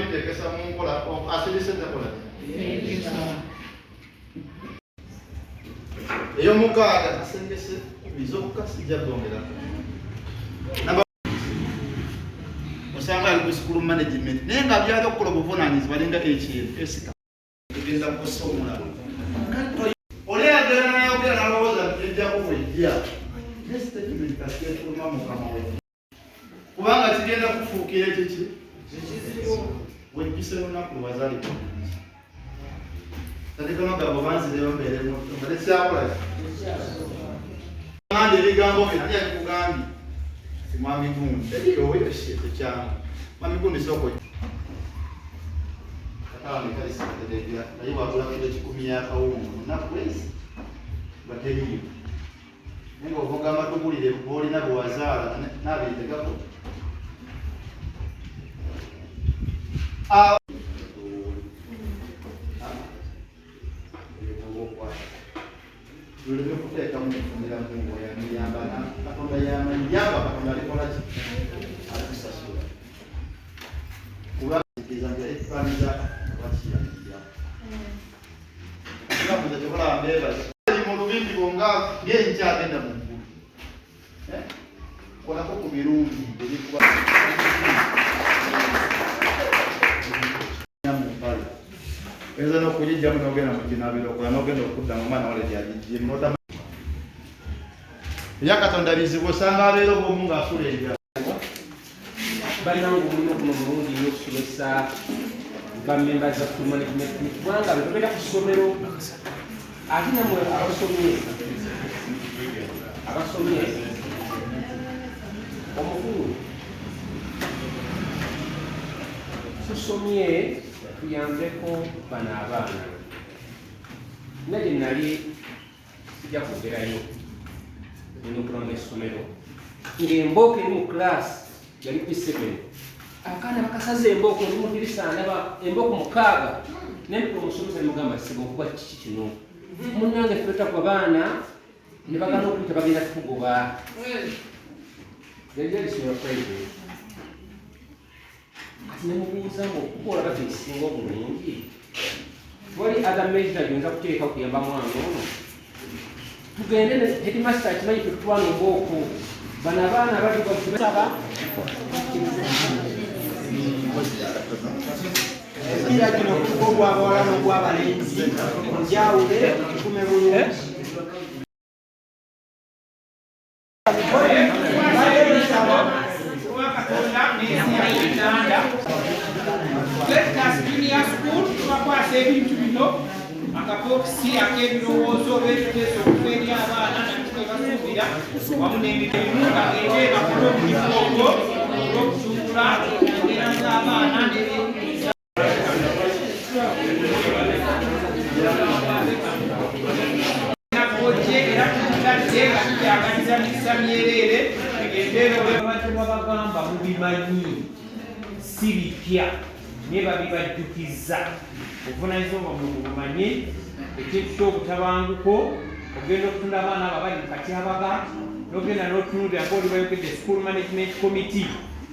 biteekesa mu nkola asirise takola. Ey'omukaaga asengese zokka, sijja kwongerako. Osanga ali ku school management, naye nga byali okukola obuvunaanyizibwa alinga HM esika tugenda kusomola. Oli agenda nayogera nalowooza nti ejjako bwejja ne statement kasiyefuluma mukama we, kubanga kigenda kufuukira ekiki wejjuse lunaku lwazalibwa. Tandika magambo banzireyo mbeere muto nga tekyakola kandi ebigambo bino ani yabikugambye? Mwami gundi ebirowooyo tekyangu. Mwami gundi, soko katawandikalisaterebya naye wagula kilo 100 y'akawunga mu nnaku ezi nga teriyo, naye nga ovugamba tugulire boolina bwe wazaala n'abiritegako. Luleme kuteekamu kufunira mungu yamuyamba. Katonda yamanyi yamba, Katonda alikola ki, alikusasula kuba kitegeeza nti ekipaniza bakiyambira kyokola. Mbebaza mu lubimbi bwonga ng'enkya agenda mu ggulu. Kolako ku birungi ebikuba mu mpale, oyinza n'okugijjamu n'ogenda mu kinaabiro okola n'ogenda okudda mu mwana wale gyagijje. Ebya Katonda bizibu, osanga abeera obwomu ng'asula enjala. Balina omulimu guno mulungi nnyo okusomesa bamemba za school management, kubanga bebabeera ku ssomero. Ate namwe abasomye, omukulu tusomye, tuyambeko bano abaana. Nga gye nali sijja kwogerayo, nina essomero ng'embooko eri mu class yali P7, akaana bakasaze embooko, ndi mu dirisa ndaba embooko 6, nempita omusomesa nemugamba, "Siba okuba kiki kino?" Munnange, ffe ku baana ne bagana okuyita, bagenda tukugoba. Yali lisomero private. Kati nemubuuza nga okuba olaba kyekisinga obulungi, wali other measure gyonza kuteeka okuyamba mwana ono? Tugende ne headmaster akimanyi, ffe tutwana ombooko bano abaana baduka. Emipiira gino kuliko ogw'abawala n'ogw'abalenzi, njawule kikume bulungi. Katonda n'ensi ya Uganda. Cletus Junior School tubakwasa ebintu bino: akabokisi ak'ebirowoozo oba ebiteeso okuva eri abaana nabiki basuubira, wamu n'emirimu, bagende bakole omulimu ogwo olw'okutumbula embeera z'abaana n'ebyenjigiriza. Nakoje era tukigadde nga tukyagaliza mikisa myereere, tugende. Abantu babagamba mubimanyi, si bipya, naye babibajjukiza. Obuvunanyizibwa bwammwe mubumanye. Ekintu ky'obutabanguko, ogenda okutunda abaana abo abali mu katyabaga, n'ogenda n'otunuulira ngaoli bayogedde school management committee,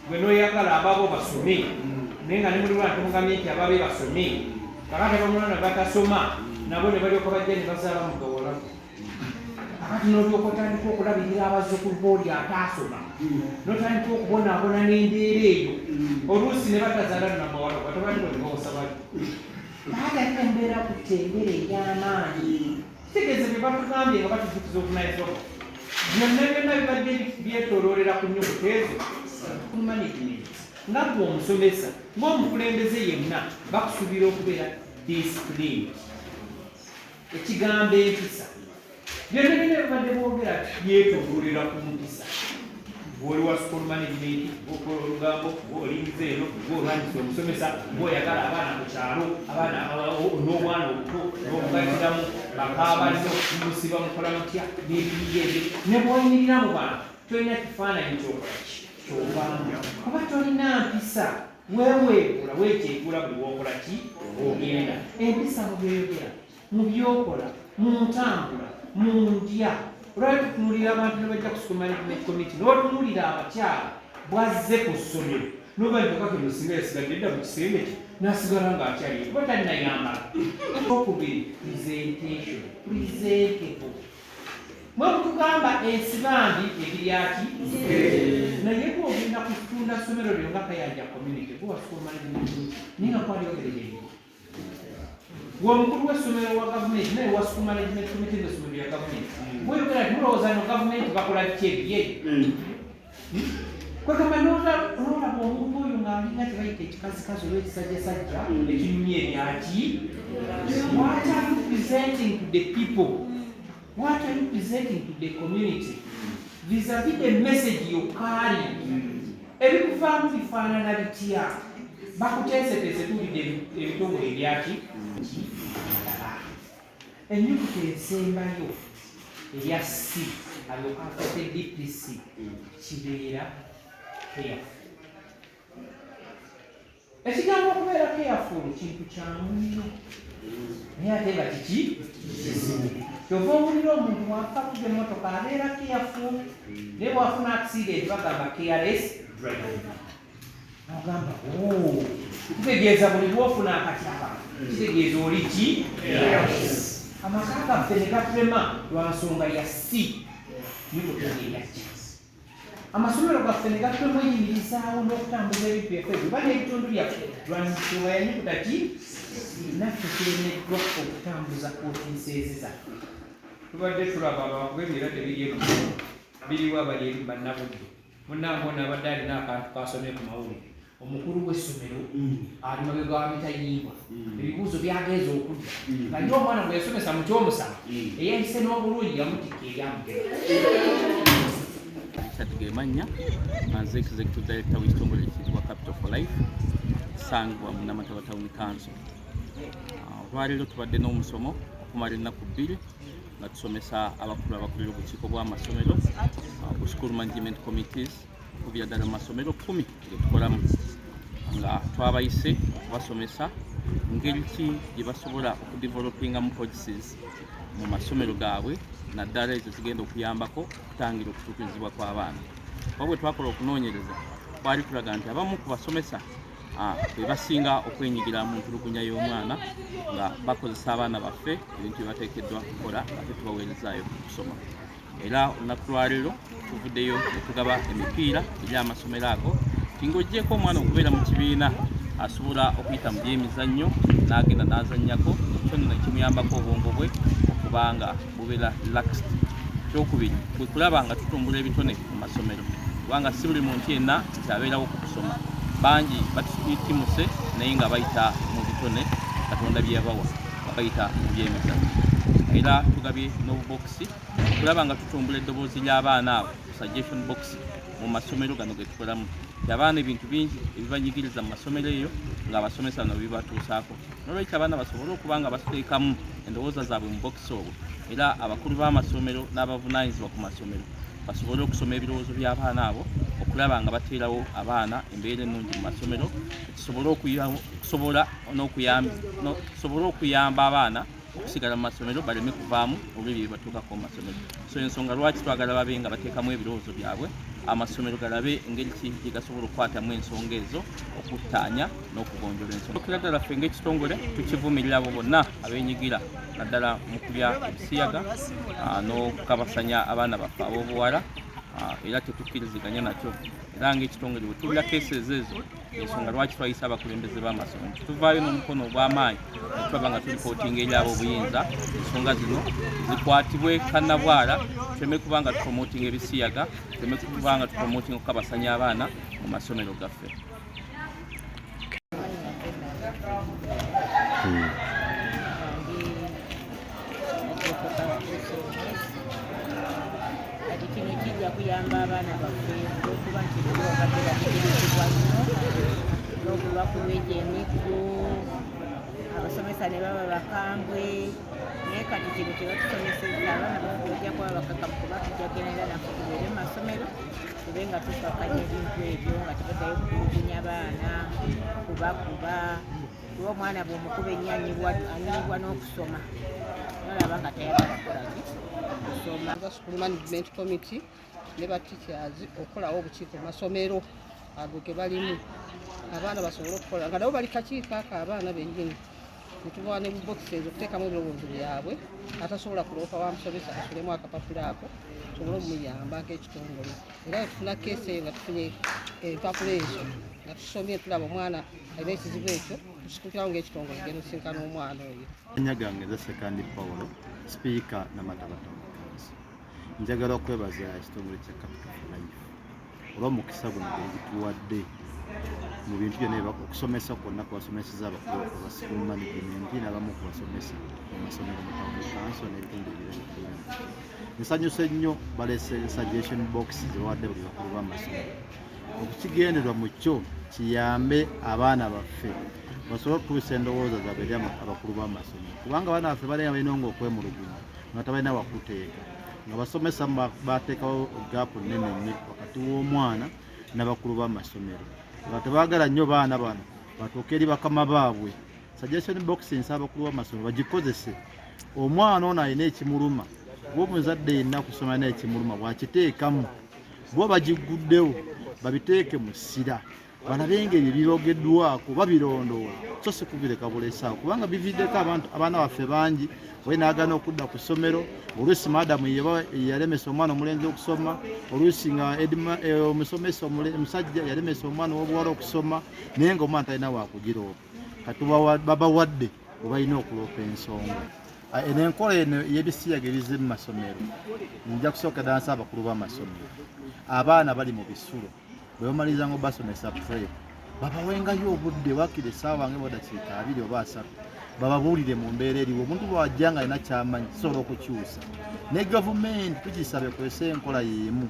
gwe n'oyagala ababo basome, naye nga ne muli lwana temugambye nti ababe basome. Kakati abamulwana batasoma nabo ne balyoka bajja ne bazaala mu gawalabu. Akati n'olyoka otandika okulabirira abazzukulu booli ataasoma, n'otandika okubonaabona n'embeera eyo. Oluusi ne batazaala nabawala, batabani bo ne bawasa bali baagala embeera kutta embeera ey'amaanyi. Kitegeeza bye batugambye nga batujjukiza obuvunanyizibwa bwaffe byonna byonna bibadde byetooloolera ku nnyukuta ezo management. Nga ggwe omusomesa, ng'omukulembeze yenna, bakusuubira okubeera disciplined. Ekigambo empisa, byonna byonna bibadde boogera byetooloolera ku mpisa. Gwoli wa school management, gwokola olugambo, gwolinza eno, gwolwanyisa omusomesa, gwoyagala abaana ku kyalo, abaana n'obwana obuto n'obugatiramu bakaaba nnyo, musiba mukola mutya n'ebiyiga ebyo. Ne bwoyimirira mu bantu tolina kifaananyi kyokola ki kyovaamu, kuba tolina mpisa. Weeweegula, weekyegula buli wokola ki ogenda. Empisa mu byoyogera, mu byokola, mu ntambula, mu ndya. Olwali tutunulira abantu ne bajja ku school management committee, n'otunulira abakyala bwazze ku ssomero. Noba nti singa yasigadde edda mu kisenge kye n'asigala ng'akyaliyo kuba talina Okubiri, presentation, presentable. Mwe mutugamba ensibambi ebiryaki, naye bw'ogenda kutunda ssomero lyo nga Kayanja community, guwa school management, naye nga kwalyogereyo gwe omukulu w'essomero wa gavumenti, naye wa school management committee ng'essomero lya gavumenti, bweyogera nti mulowooza no gavumenti bakola ki ebye kwegamba, nolaba omuntu oyo ng'alinga kyebayita ekikazikazi oba ekisajjasajja ekinyumya ebyaki. What are you presenting to the people? What are you presenting to the community vis-a-vis the message you carry? Ebikuvaamu bifaanana bitya? Bakuteeseteese, tuwulidde ebitongole ebyaki. Ennyukuta esembayo eya C, alyoka afuuke DPC, kibeera careful. Ekigambo okubeera careful kintu kyangu nnyo, naye ate nga kiki kizibu. Kyova owulira omuntu wafa kuga emmotoka abeera careful, naye bwafuna accident bagamba careless driving. Nogamba, "Oh, kitegeeza buli lwofuna akatyaba kitegeeza oli ki?" Amaka gaffe ne gatulema lwa nsonga ya C, nikutegeera ki? Amasomero gaffe ne gatulema oyimirizaawo n'okutambuza ebintu byaffe ebyo oba n'ebitundu byaffe lwa nsonga ya nyukuta ki. Naffe tulemeddwa okutambuza ofiisi zaffe. Tubadde tulaba abantu ebyera tebiri eno, biriwo abali eri bannabudde. Munnange ono abadde alina akantu kasomye ku mawulire, omukulu w'essomero ali mabega wa mitayimbwa, ebibuuzo byagenza okudda nga ye omwana gwe yasomesa mu kyomusanvu eyayise n'obulungi yamutikka eryamugera. Richard Gemanya, nze executive director w'ekitongole ekiyitibwa Capital for Life, kisangibwa mu Namataba Town Council. Olwaleero tubadde n'omusomo okumala ennaku 2 nga tusomesa abakulu abakulira obukiiko bw'amasomero, bu school management committees, okuviira ddala mu masomero 10 getukolamu, nga twabayise okubasomesa ngeri ki gye basobola okudevelopingamu policies mu masomero gaabwe, naddala ezo zigenda okuyambako okutangira okutuukirizibwa kw'abaana. Kuba bwe twakola okunoonyereza twali tulaga nti abamu ku basomesa be basinga okwenyigira mu ntulugunya y'omwana, nga bakozesa abaana baffe ebintu bye bateekeddwa kukola ate tubaweerezaayo okusoma. Era olunaku lwaleero tuvuddeyo ne tugaba emipiira eri amasomero ago, ti ng'oggyeko omwana okubeera mu kibiina, asobola okuyita mu byemizannyo n'agenda n'azannyako, ekyo nno nekimuyambako obwongo bwe okuba nga bubeera relaxed. Kyokubiri, kwe kulaba nga tutumbula ebitone mu masomero, kubanga si buli muntu yenna nti abeerawo ku kusoma. Bangi batutimuse naye nga bayita mu bitone Katonda bye yabawa, nga bayita mu byemizannyo. Era tugabye n'obubokisi okulaba nga tutumbula eddoboozi ly'abaana abo, suggestion box mu masomero gano ge tukolamu, ti abaana ebintu bingi ebibanyigiriza mu masomero eyo ng'abasomesa bano bibatuusaako. Nolwekyo abaana basobole okuba nga bateekamu endowooza zaabwe mu bokisi obwo, era abakulu b'amasomero n'abavunaanyizibwa ku masomero basobole okusoma ebirowoozo by'abaana abo, okulaba nga bateerawo abaana embeera ennungi mu masomero, tusobole okuyamba abaana okusigala mu masomero, baleme kuvaamu olw'ebyo byebatuukako mu masomero. So ensonga lwaki twagala babe nga bateekamu ebirowoozo byabwe, amasomero galabe engeri ki gye gasobola okukwatamu ensonga ezo, okuttaanya n'okugonjola ensonga. Okira ddala ffe ng'ekitongole tukivumirira abo bonna abeenyigira naddala mu kulya ebisiyaga n'okukabasanya abaana baffe ab'obuwala, era tetukkiriziganya nakyo. Era ng'ekitongole bwe tuwulira cases ezo, ensonga lwaki twayise abakulembeze b'amasomero, tuvaayo n'omukono ogw'amaanyi ne tulaba nga turipootinga eri ab'obuyinza, ensonga zino zikwatibwe kannabwala, tuleme kuba nga tupromotinga ebisiyaga, tuleme kuba nga tupromotinga okukabasanya abaana mu masomero gaffe. Ndi okuka SOS. Kati kino kijja kuyamba abaana baffe olwokuba nti bo babadde bategeezebwa nnyo n'okulwa ku lwegyo emiggo, abasomesa ne baba bakambwe. Naye kati kino kye batusomesezza, abaana baffe bajja kuba bakakamu, kuba tujja kugenda naffe tubeere mu masomero, tube nga tukakanya ebintu ebyo, nga tebaddayo kutulugunya baana, kubakuba, kuba omwana bw'omukuba ennyo anyibwa n'okusoma, nolaba nga tayagala kolaki kusoma. Nga school management committee ne ba teachers okukolawo obukiiko mu masomero. Ago ge balimu abaana basobole okukola nga nabo bali kakiiko ako abaana bennyini, netubawa ne bubokisi ezo okuteekamu ebirowoozo byabwe. Atasobola kuloopa wa musomesa asulemu akapapula ako tusobole omuyamba nk'ekitongole. Era wetufuna case eyo nga tufunye empapula ezo nga tusomye, tulaba omwana alina ekizibu ekyo, tusitukirawo ng'ekitongole genda osinkana omwana oyo. Amannya gange nze Sekandi Paulo, sipiika Namataba Town Council. Njagala okwebaza ekitongole kya Capital for Life olw'omukisa guno gwe gituwadde mu bintu byonna okusomesa kwonna kwebasomeseza abakulu aba school management n'abamu ku basomesa mu masomero mu town council n'ebitundu ebirala ebirala. Nsanyuse nnyo, balese suggestion box ze bawadde buli bakulu b'amasomero. Okukigendererwa mu kyo kiyambe abaana baffe basobole okutuusa endowooza zaabwe eri abakulu b'amasomero, kubanga abaana baffe balina nga okwemulugunya nga tabalina wakuteeka, nga basomesa bateekawo gap nnene nnyo wakati w'omwana n'abakulu b'amasomero, nga tebaagala nnyo baana bano batuuke eri bakama baabwe. Suggestion box nsaba abakulu b'amasomero bagikozese. Omwana ono alina ekimuluma, gwe omuzadde yenna kusoma n'ekimuluma bwakiteekamu, bo bagiguddewo babiteeke mu ssira, balabe ng'ebyo birogeddwako babirondoola, so si kubireka bulesaawo, kubanga bividdeko abantu abaana baffe bangi oye naagaana okudda ku ssomero. Oluusi maadamu yalemesa omwana omulenzi okusoma, oluusi nga omusomesa omusajja yalemesa omwana ow'obuwala okusoma, naye nga omwana talina wakugiroopa. Kati babawadde we balina okuloopa ensonga. Eno enkola eno ey'ebisiyaga ebizze mu masomero, nja kusooka ddala nsaba abakulu b'amasomero, abaana bali mu bisulo bwe bamaliriza nga obasomesa prep, babawengayo obudde wakiri essaawa nga 20 oba 30, bababuulire mu mbeera eriwo. Omuntu bw'ajja nga alina kyamanyi kisobola okukyusa. Ne gavumenti tugisabe ekozese enkola y'emu,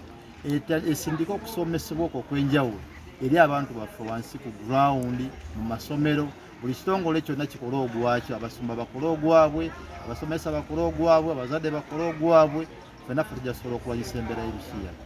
esindike okusomesebwa okwo okw'enjawulo eri abantu baffe wansi ku ground mu masomero. Buli kitongole kyonna kikole ogwakyo, abasumba bakole ogwabwe, abasomesa bakole ogwabwe, abazadde bakole ogwabwe, ffenna ffe tujja kusobola okulwanyisa embeera y'ebisiyaga.